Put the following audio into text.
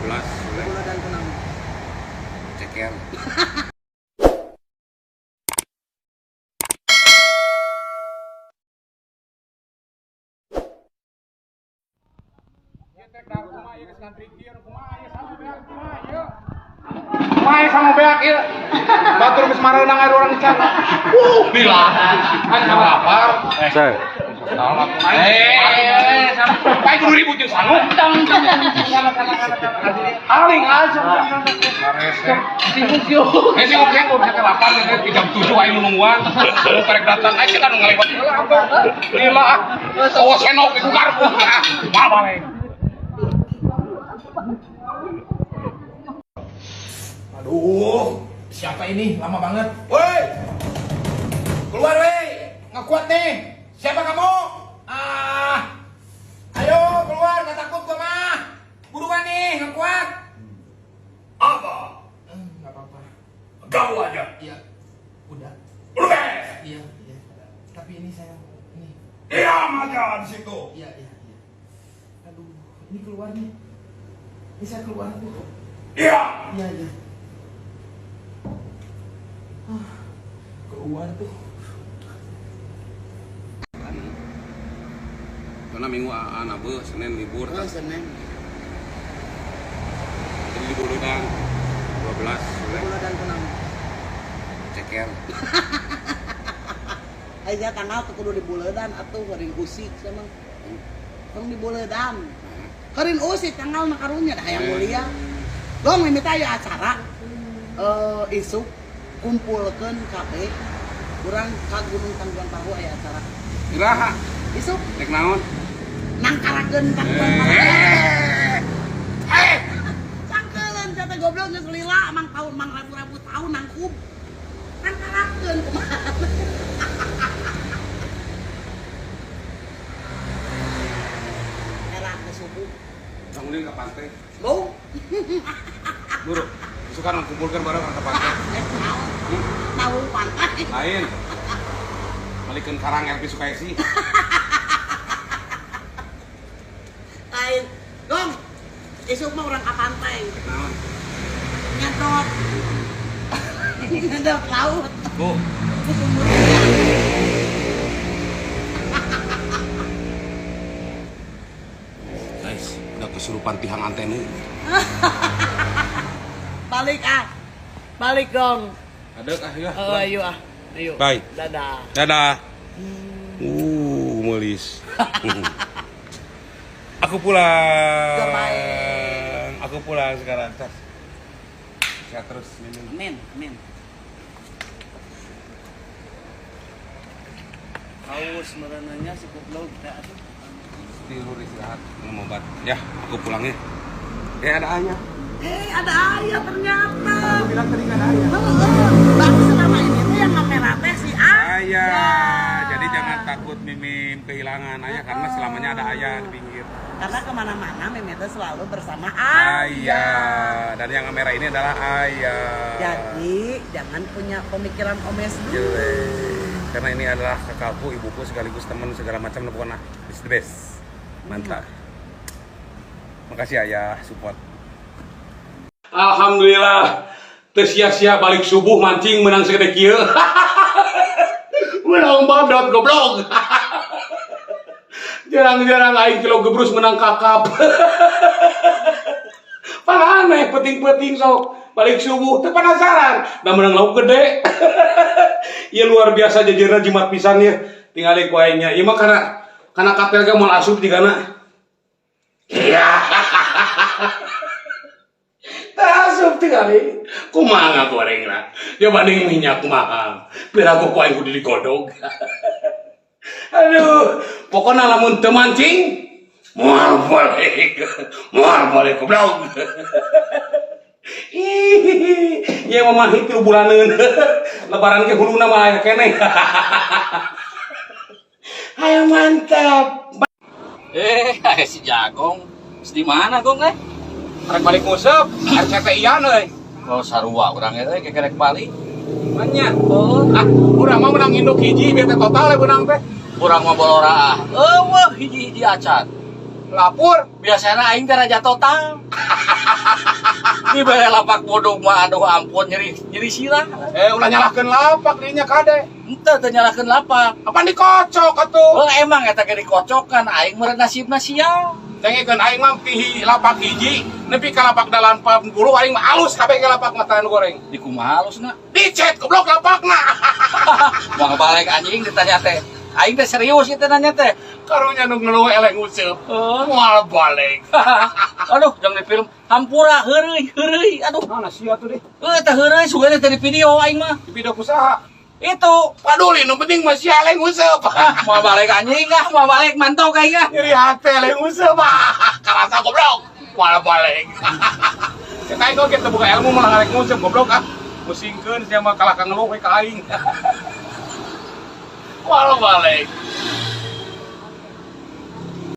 12. Bulan kunaon? Ceker. Kumaha sama beak ieu? Batur geus mareunang aya urang can. Bila. Kan sama lapar. Saya. Eh, sama. Pae kudu ribut jeung sangu. Aling aja. Sibuk yo. Eh sibuk ya, gua bisa lapar di jam 7 aing nu nungguan. Nu karek datang aing kita nu ngalewat heula atuh. Lila ah. Awas enok iku karpu. Ah, mal balik. Aduh, siapa ini? Lama banget. Woi! Keluar, woi! Nggak kuat nih. Siapa kamu? Ah. Ayo, keluar, nggak takut gua mah. Buruan nih, nggak kuat. Apa? Nggak apa-apa. Kau aja. Iya. Udah. Udah. Iya, iya. Tapi ini saya ini. Diam aja di situ. Iya, iya. Aduh, ini keluar nih. Ini saya keluar tuh. Diam. Iya, iya. Ah, keluar tuh. Karena minggu aan abe, Senin libur. Oh, Senin. Jadi dibuledan 12. Bulan kunaon? Ceker. Aya tanggal teu kudu dibuledan atuh geuring usik sama. Tong dibuledan. Geuring usik tanggal mah karunya da hayang mulia. Dong mimiti aya acara isuk kumpulkeun kabeh urang ka Gunung Tangkuban Parahu aya acara. Iraha, Isuk rek naon? nangkarakeun Tangkuban Parahu. Eh, Sangkeuleun sia teh goblok geus lila mang tahun mang ribu-ribu tahun nangkub. Nangkarakeun kumaha. Era ke subuh. Bangunin ke pantai. Bau. Buru, besok kan kumpulkan bareng ke pantai. Naon? Tahu pantai. Lain. Malikeun karang Elvi Sukaesi. Lain. Dong. Isuk mah urang ka pantai. Rek naon? Nyedot. Nyedot laut. Bu, Ku sumur ikan. Guys, udah kesurupan tihang antena. Balik ah. Balik dong. Ada ah ya. Oh, ayo ah. Ayo. Bye. Dadah. Dadah. Melis. Aku pulang. Goodbye. Aku pulang sekarang. Tas. Sehat terus minum. Amin, amin. Haus merenanya si goblok teh atuh. Tidur istirahat, minum obat. Ya, aku pulang ya. Eh, ada ayah. Eh, ada ayah ternyata. Aku bilang tadi nggak ada ayah. Heeh. Berarti selama ini tuh yang ngamera teh si ayah. Ayah. Jadi jangan takut Mimim kehilangan ayah karena selamanya ada ayah di pinggir. Karena kemana-mana Mimi teh selalu bersama ayah. Ayah. Dan yang kamera ini adalah ayah. Jadi jangan punya pemikiran omes dulu. Jelek. Karena ini adalah kakakku, ibuku sekaligus teman segala macam pokoknya it's the best. Mantap. Makasih ayah support. Alhamdulillah. Teu sia-sia balik subuh mancing menang segede kieu. Menang badot goblok. Jarang-jarang aing kilo gebrus menang kakap. Pan aneh penting-penting sok balik subuh teu penasaran da menang lauk gede. Ya luar biasa jajarna jimat pisan ya. Tingali ku aingnya. Ieu mah kana katel ge moal asup jigana. Iya. Teu asup tingali. Kumaha gorengna? Ya banding minyak mahal. Piraku ku aing kudu digodog. Aduh, pokoknya lamun teu mancing moal balik. Moal balik goblok. Ih, ya mah 3 bulaneun. Lebaran ke huluna mah aya keneh. Ayo mantap. Eh, si Jagong. Di mana Gong eh? Rek balik nguseup, RCTI-an euy. Oh, sarua urang eta kekerek balik. Manya. Oh, Ah, urang mah menang induk hiji biar teh total ya menang teh. urang mah bolora ah. Eueuh hiji-hiji acan. Lapor. Biasana aing teh raja total. Dibere lapak bodog mah, aduh ampun, nyeri nyeri sirah. Eh, ulah nyalahkeun lapak dinya, kade. Henteu, teu nyalahkeun lapak. Apa dikocok atuh? Oh, emang eta ge dikocokan, aing meureun nasibna sial. Dengekeun, aing mah pihi lapak hiji nepi ka lapak 80, aing mah alus kabeh ge lapak mah nu goreng. Di kumaha alusna? Dicet goblok lapakna. Moal balik anjing ditanya teh. Aing teh serius ieu teh nanya teh. Karunya nu ngeluh eleng useup. Oh. Moal balik. Aduh, jangan di film. Hampura, heureuy, heureuy. Aduh, Mana sia tuh deh? eh teh heureuy sugana teh di video aing mah. Di video kusaha? Itu. Paduli, nu penting mah sia eleng useup. Ah, moal balik anjing ah, moal balik mantau ka aing ah. Nyeri hati eleng useup ah. Karasa goblok. Moal balik. Kita aing oge teu boga ilmu malah ngarek nguseup goblok ah. Musingkeun sia mah kalah ka ngeluh we ka aing. Moal balik.